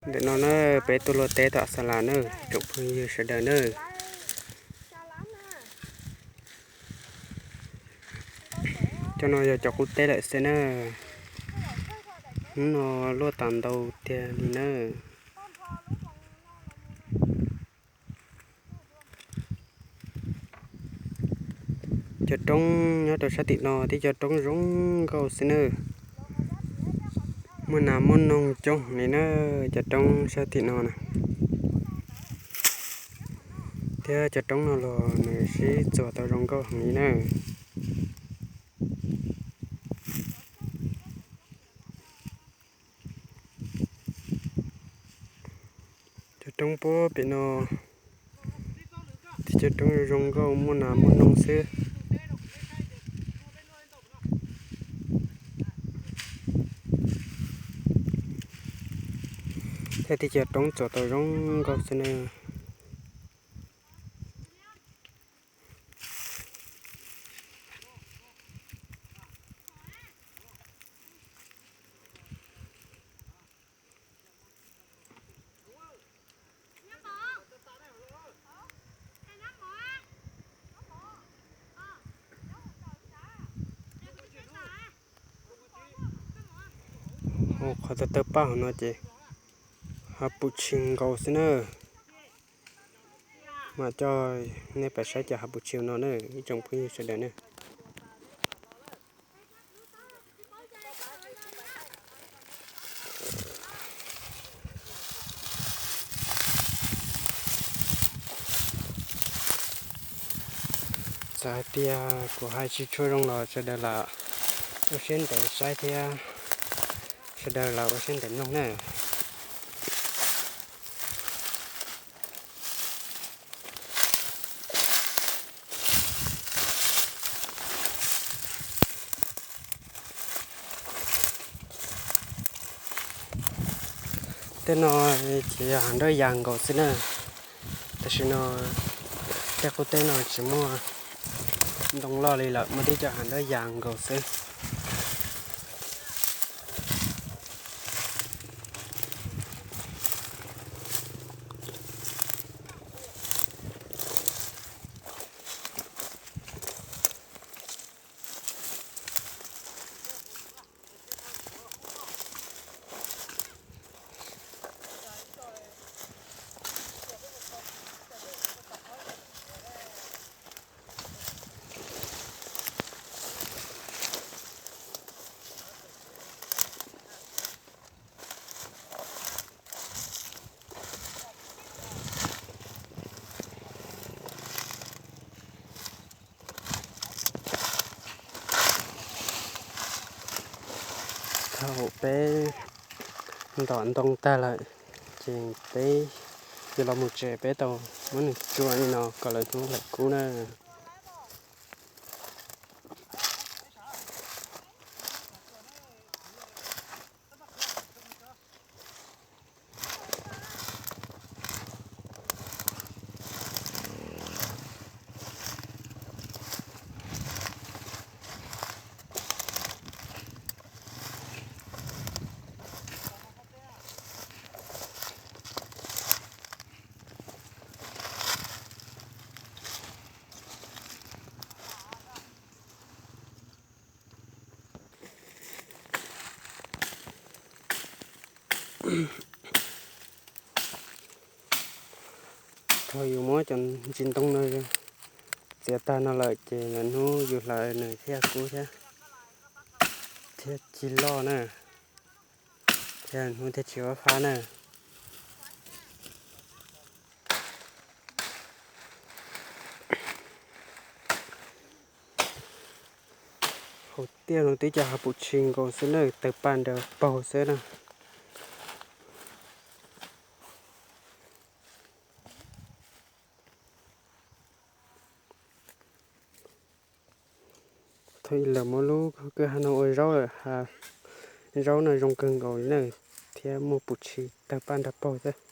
Ntawm no na, peb tuaj luaj teb tom Xa Las na, tsoom phooj ywg sawv daws na. Cov no yog cov qub teb lawm xwb na. Hnub no luaj tas ntau tiag li na. Cov roob nyob rau sab tim no tib cov roob zoo nkauj xwb na. Muaj nas muaj noog coob li na, cov roob sab tim no na. Thiab cov roob no los nws sib txuas tau zoo nkauj heev li na. Cov roob puag pem no, tib cov roob zoo nkauj muaj nas muaj noog xwb. Thiab tib cov roob txuas tau zoo nkauj xwb na. Qhov tawg tawg paj hauv no ces hav pum tshis nkaus xwb na. Mam coj nej pais saib cov hav pum tshis no na ib tsoom phooj ywg sawv daws na. Txawm hais tias kuv hais tsis tshua zoo los sawv daws lam ua siab ntev saib thiab sawv daws lam ua siab ntev mloog na. Tej no ces yog hav nrab yas nkaus xwb na. Tam sim no tej qub teb no tsis muaj ntoo loj li lawm, muaj tib co hav nrab yas nkaus xwb. Thaum peb ntom ntoo tag lawm, ces peb yuav los mus tsev, peb tau muab nws tsuag li no kom lawv hnub lawm kub na. Thaum yus muab cov ntsis ntoo no txiav tag no lawm ces lwm hnub yus hlawv nws thiaj kub thiab, thiaj tsis loj na, thiab hnub thiaj tsis fab fab na. Hauv tiaj no tib co hav pum tshis nkaus xwb na, tawg paj nra paug xwb na. Thaum ub lawv muab lub kwj ha no ua zaub lawm, zaub no zoo kawg nkaus li na, thiab muaj pum tshis tawg paj nra paug xwb.